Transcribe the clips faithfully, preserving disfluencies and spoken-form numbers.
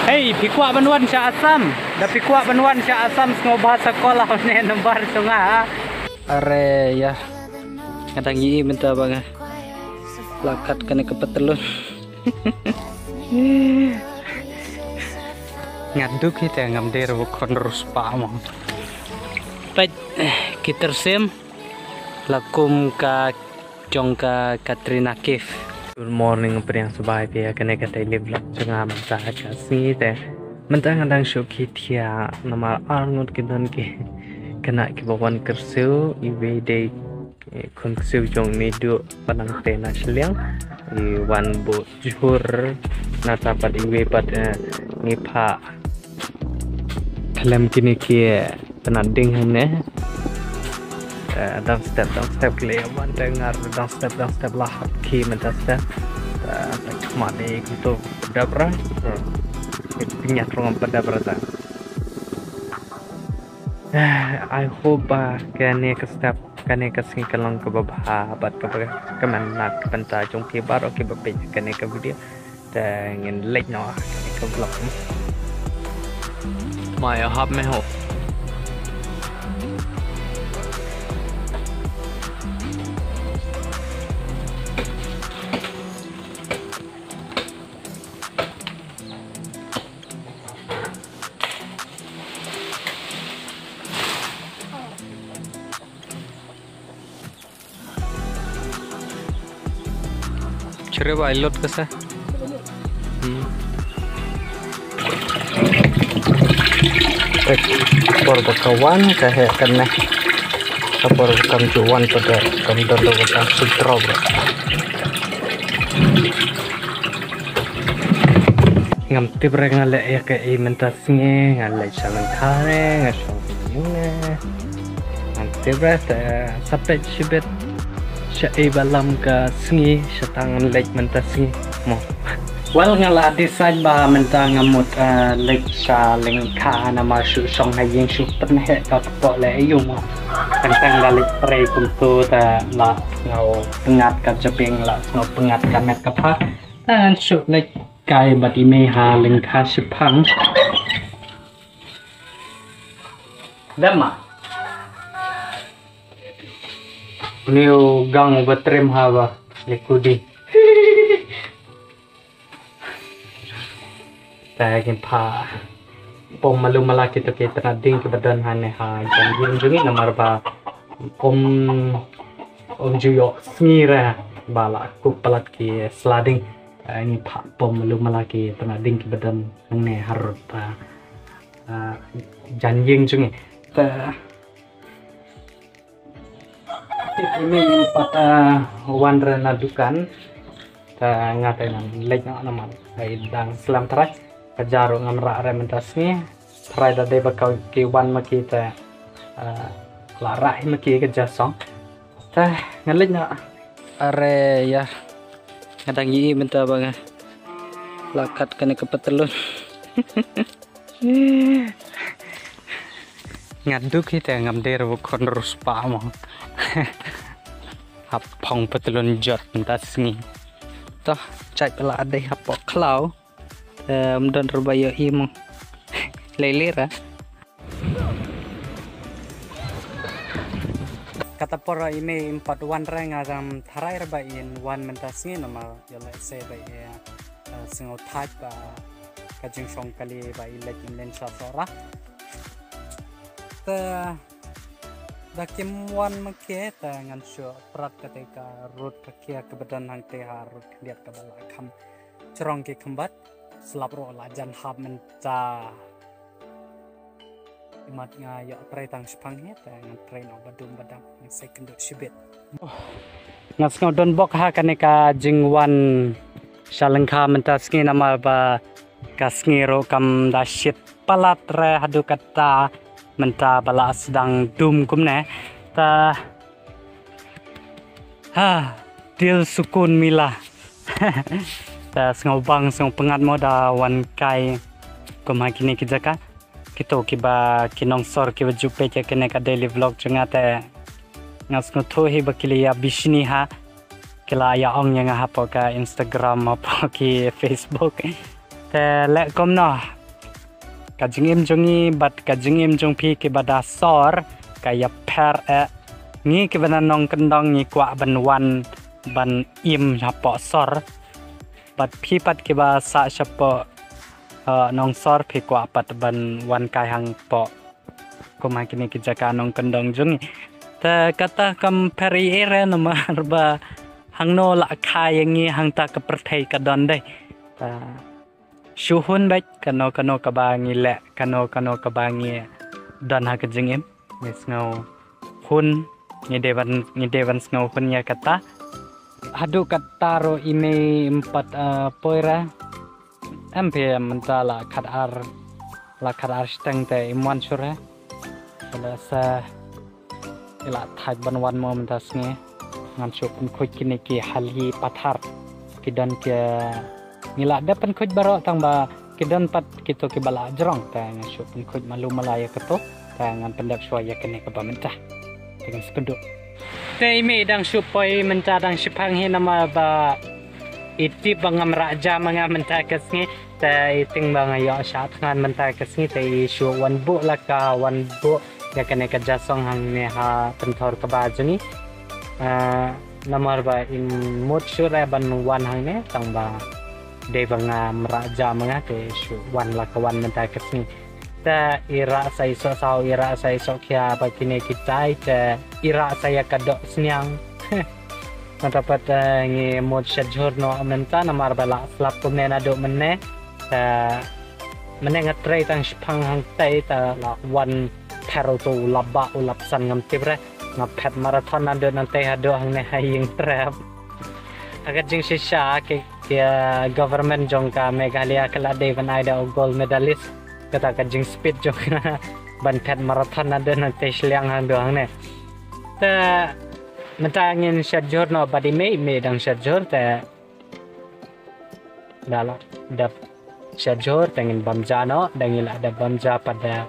Hei, phi kwah ban wan sha Assam? Da phi kwah ban wan sha Assam, sngewbha sa call ha une number jong nga. Are ïa. Nga dang ïohi mynta ba nga la kat kane ka patlun. Nga duk hi te ngam dei ruh khon ruh spah mo. Peit ki tyrsim la kum ka jong ka Katrina Kaif. Good morning, pdiang sngewbha ïa phi ha kane ka daily vlog jong nga mynta ka sngi te. Mynta nga dang shu khie thiah namar ar ngut ki don ki khynnah kiba wan kyrsiew, iwei dei khun ksiew jong Nidu ba nang te na shiliang, i wan buh jhur nata pat iwei pat, eh, ngi phah khlem kine ki tnat ding hangne. Eh, dang step, dang step kle wan te ngar dang step, dang step la hap ki mynta step. Eh, ta khmat dei kumto dap ra. Eh, pinyat rong pa dap ra ta. Eh, I hope ba kane ka step, kane ka sngi ka long kaba bha bad kaba kmen na ka bynta jong phi baroh kiba peit kane ka video. Te ngin leit noh ha kane ka vlog. Mai hap me ho. Chere ba ilot ka sa. Hmm. Tek por ba ka wan ka heh kane. Ka por ba kam ju wan pada kam don do ba kam su drop. Ngam tip re nga leh ïa kaei mynta sngi, nga leit sha Lyngkha ne, nga shong ïing ne. Ngam tip re, te sa peit shibit shaei ba lam ka sngi, shata ngan leit mynta sngi mo. Well, nga la decide ba mynta nga mut, eh, leit sha Lyngkha namar shu shong ha ïing shu pynheh ka kpoh leh aïu mo. Teng teng la leit trei kumto te la sngewpyngngad ka jabieng, la sngewpyngngad ka met ka pha. Te ngan shu leit kai bad i mei ha Lyngkha shipang. Dama. Une u gang uba trim ha ba le kudi. Te ngin phah pom malu mala kito ki tnat ding kiba don hangne ha jan ïing jong ngi namar ba ym, ym ju ïoh sngi re ba la kup palat ki sla ding. Eh, ngi phah pom malu mala ki tnat ding kiba don hangne harud, ah, ah, jan ïing jong ngi. Te tip ine pat, ah, wan re na dukan. Te nga te ngan leit noh namar ai dang slem trai. Ka ja ruh ngam rah re mynta sngi. Trai da dei ba ka ki wan ma ki te, ah, la rah hi ma ki ka ja song. Te ngan leit noh. Are ïa. Nga dang ïohi mynta ba nga la kat kane ka patlun. Nga duk hi te ngam dei ruh khon ruh spah mo. Hap phong patlun jot mynta sngi. Toh, jait pala dei hapoh khlaw. Em, don ruh ba ïohi mo. Lei lei ra. Kata por i mei im pat wan re nga ngam tharai re ba in wan mynta sngi namar ïoh lehse ba i, eh, sngew thait ba ka jingshong kali ba i leit im leit sha Sohra. Te da kim wan ma ki te ngan shu prat kata ka road ka kia kaba don hangte ha road khyndiat kaba la kham jrong ki khymbat. Slap ruh la jan hap mynta. Imat nga ïoh trei tang shipang hi te ngan trei noh ba dum ba dam, ngan sei kynduh shibit. Nga sngew don bok ha kane ka jingwan sha Lyngkha mynta sngi namar ba ka sngi ruh kam da shit palat re haduh katta mynta ba la sdang dum kumne. Ta Ha, dil sukun mila. Ta sngewbang sngewpyngngad mo da wan kai kum ha kine ki jaka. Kito kiba ki nongsor kiba ju peit ïa kane ka daily vlog jong nga te nga sngewthuh hi ba ki la ïa bishni ha. Ki la ïa ong ïa nga hapoh ka Instagram hapoh ki Facebook. Te leh kumno. ka jingim jong ngi bad ka jingim jong phi kiba da sor ka ïapher eh. Ngi kiba na nongkyndong ngi kwah ban wan ban im hapoh sor. Bad phi pat kiba sah shapoh, eh, nongsor phi kwah pat ban wan kai hangpoh kum ha kine ki jaka nongkyndong jong ngi. Te kata kam pher ei ei re namar ba hangno la kha ïa ngi hangta ka pyrthei ka don dei. Te shu hun beit kano kano kaba ngi leh, kano kano kaba ngi don ha ka jingim. Ngi sngew hun, ngi dei ban, ngi dei ban sngew hun ïa kata. Haduh katta ruh i mei im pat, eh, poi re. Em phi mynta la khat ar, la khat ar shiteng te im wan shuh re. Te lehse i la thait ban wan mo mynta sngi. Ngan shu pynkhuid kine ki hali pathar. Ki don ki, ngi la dep pynkhuid baroh tang ba ki don pat kito kiba la jrong. Te ngan shu pynkhuid malu mala ïa kato. Te ngan pyndep shuwa ïa kane kaba mynta. Te ngan sa kynduh. Te i mei dang shu poi mynta dang shiphang hi namar ba i tip ba ngam rah ja ma nga mynta ka sngi. Te i tieng ba nga ïoh shah thngan mynta ka sngi te i shu wan buh la ka wan buh ïa kane ka jasong hangne ha pynthor kaba jong ngi. Ah, namar ba in mut shuh re ban wan hangne tang ba dei ba ngam rah ja ma nga te shu wan la ka wan mynta ka sngi. Te i rah sa i soh saw, i rah sa i soh khia ba kine kitai te i rah sa ïa ka doh sniang. Mynta pat, eh, ngi mut shet jhur noh mynta namar ba la slap kumne naduh mynne. Te mynne nga trei tang shiphang hangtei te la wan pher uto u lap ba u lap san ngam tip re. Nga phet marathon naduh nangtei haduh hangne ha ïing trep. Ha ka jingshisha ki, ki, eh, government jong ka Meghalaya ka la dei ban ai da u gold medalist. Kata ka jingspeed jong ka ban phet marathon naduh nangtei shiliang haduh hangne. Te mynta ngin shet jhur noh bad i mei, i mei dang shet jhur te da la dep shet jhur te ngin bam ja noh, da ngi la dep bam ja pat da,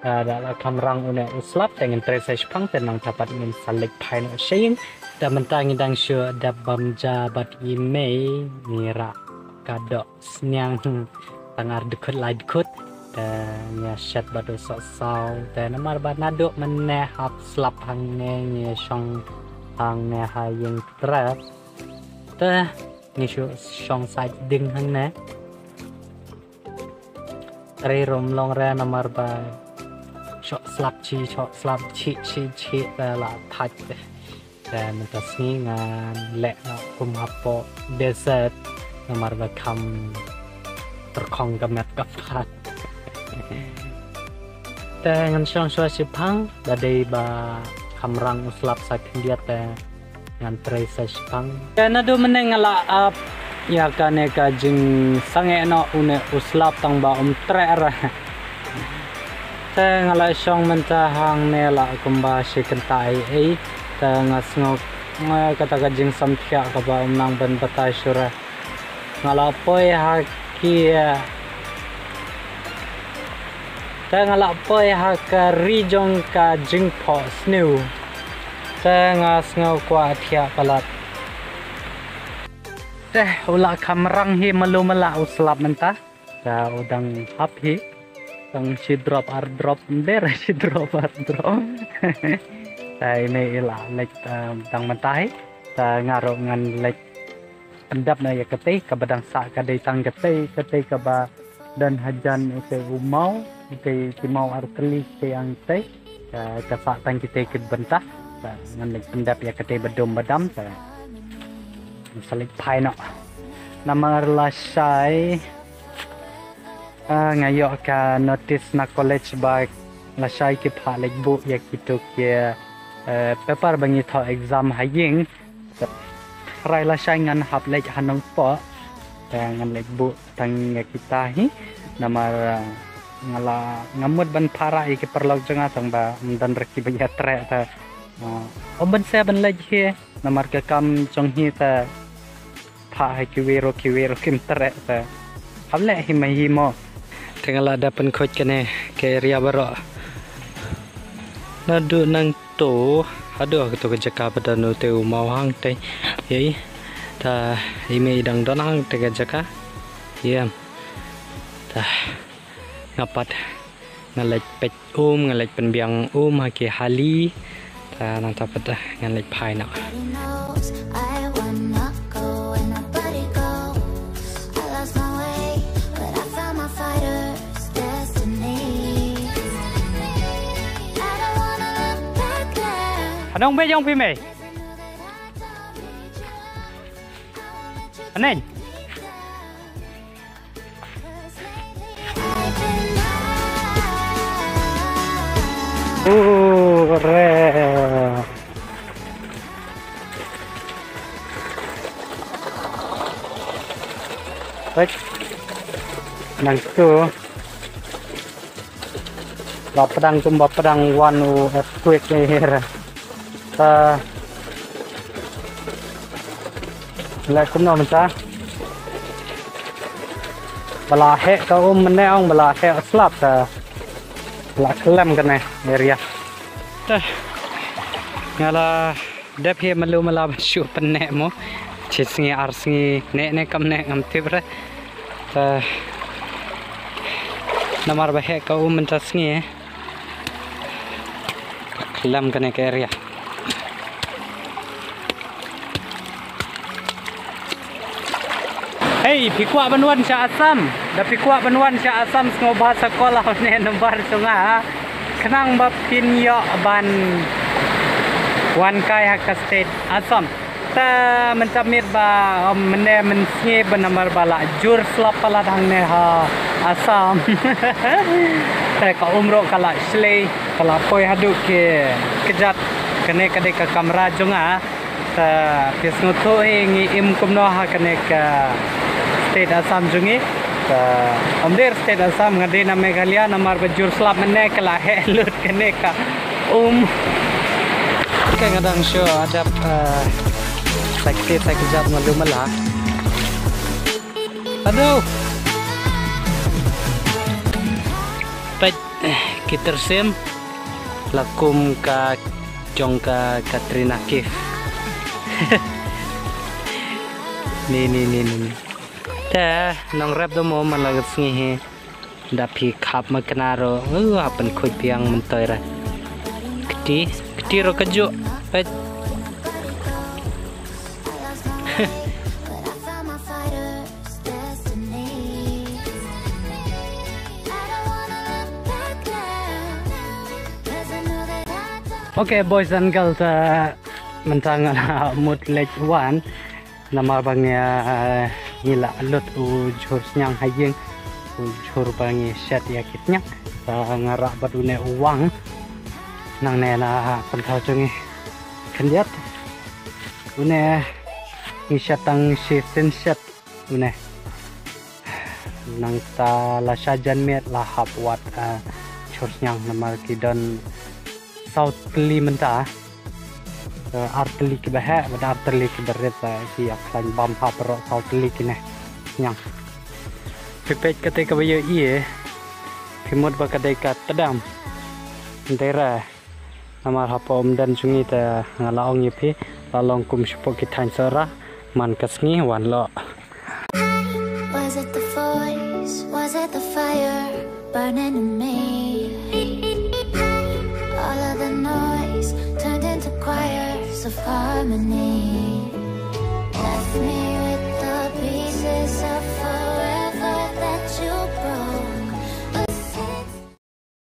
eh, da la kham rang une u slap te ngin trei sa shiphang te nangta pat ngin sa leit phai noh sha ïing. Te mynta ngi dang shu dep bam ja bad i mei ngi rah ka doh sniang tang ar dkhot lai dkhot. Te ngi shet bad u soh saw te namar ba naduh mynne hap slap hangne ngi shong hangne ha ïing trep. Te ngi shu shong sait ding hangne. Trei rum long re namar ba shoh slap chi, shoh slap chi, chi, chi, te la thait te. Te mynta sngi ngan leh noh kum hapoh desert namar ba kham tyrkhong ka met ka phad. Te ngan shong shuwa shiphang, da dei ba kham rang u slap sa khyndiat te ngan trei sa shiphang. Te naduh mynne nga la ap ïa kane ka jingsangeh noh une u slap tang ba um treh re. Te nga la shong mynta hangne la kumba shi kynta ei ei. Te nga sngew, nga kata ka jingsamthiah kaba um nang ban batai shuh re. Nga la poi ha ki, te nga la poi ha ka ri jong ka jingphohsniew. Te nga sngew kwah thiah palat. Te u la kham rang hi malu mala u slap mynta. Te u dang hap hi. Tang shi drop ar drop, ber shi drop ar drop. Te i mei i la leit, eh, tang mynta hi. Te nga ruh ngan leit pyndep noh ïa katei kaba dang sah, ka dei tang katei, katei kaba don hajan utei u maw, utei ki maw ar tylli, utei ang tei. Ka, ka sah tang kitei ki bynta. Ka, ngan leit pyndep ïa katei ba dum ba dam, ka. Ngan sa leit phai noh. Namar lashai, ah, nga ïoh ka notice na college ba lashai ki phah leit buh ïa kito ki, eh, paper ba ngi thoh exam ha ïing. Trai lashai ngan hap leit ha Nongpoh. Te ngan leit buh tang ïa kita hi. Namar, eh, nga la, nga mut ban phah rah ïa ki paralok jong nga tang ba ym don re kiba ïatreh te, eh, ym ban sah ban leit hi. Namar ka kam jong hi te phah ha kiwei ruh kiwei ruh kim treh te. Hap leh hi ma hi mo. Te nga la dep pynkhuid kane ka area baroh. Naduh nangto haduh kato ka jaka ba don utei u maw hangtei. Ïa i. Te i mei i dang don hangtei ka jaka. Ïa. Te Nga pat nga leit peit um, nga leit pynbiang um ha ki hali. Ta nangta pat ngan leit phai noh. Anong be jong phi mei? Aneng. Ure. Baik. Nang tu. Ba pdeng kum ba pdeng wan u earthquake ni hira. Ta. Leh kumno mynta. Ba la heh ka um mynne ong ba la heh slap ta. La khlem kane area. Ta. Nga la dep hi malu mala ban shu pynne mo. Chi sngi ar sngi ne ne kam ne ngam tip re. Ta. Namar ba heh ka um mynta sngi. Khlem kane ka area. Hei, phi kwah ban wan sha Assam? Da phi kwah ban wan sha Assam sngewbha sa call ha une number jong nga. Khnang ba phin ïoh ban wan kai ha ka state Assam. Ta mynta miet ba, um, mynne mynsngi ba namar ba la jur slap palat hangne ha Assam. Te ka um ruh ka la shlei, ka la poi haduh ki kjat. Kane ka dei ka kamra jong nga. Ta phi sngewthuh hi ngi im kumno ha kane ka state Assam jong ngi. Ta ym dei state Assam, nga dei na Meghalaya, namar ba jur slap mynne ka la heh lut kane ka um. Ka nga dang shu adap, eh, sakti sakjat malu mala. Aduh. Peit, eh, ki tyrsim la kum ka jong ka Katrina Kaif. Ni, ni, ni, ni, ni. Te nongrep da mo man la ka sngi hi. Da phi khap ma kynaro, uh, ha pynkhuid biang myntoi ra. Kti, kti ro ka juk. Peit. Okay, boys and girls, uh, mynta nga la mut leit wan. Namar ba ngi, eh, ngi la lut u jhur sniang ha ïing, u jhur ba ngi shet ïa ki sniang. Sa nga rah bad une u wang. Nangne na pynthor jong ngi khyndiat. Une ngi shet tang shisien shet une. Nangta la sha janmiet la hap wad, eh, jhur sniang namar ki don saw tylli mynta. Eh, ar tylli kiba heh bad ar tylli kiba rit, eh, ki ïa khlaiñ bam hap baroh saw tylli kine sniang. Phi peit kata kaba ïohi, phi mut ba ka dei ka tdam. Dei re. Namar hapoh umdon jong ngi te nga la ong ïa phi, la long kum shapoh ki thaiñ Sohra, man ka sngi wan loh. Was it the voice? Was it the fire burning in me? All of the noise turned into choirs of harmony.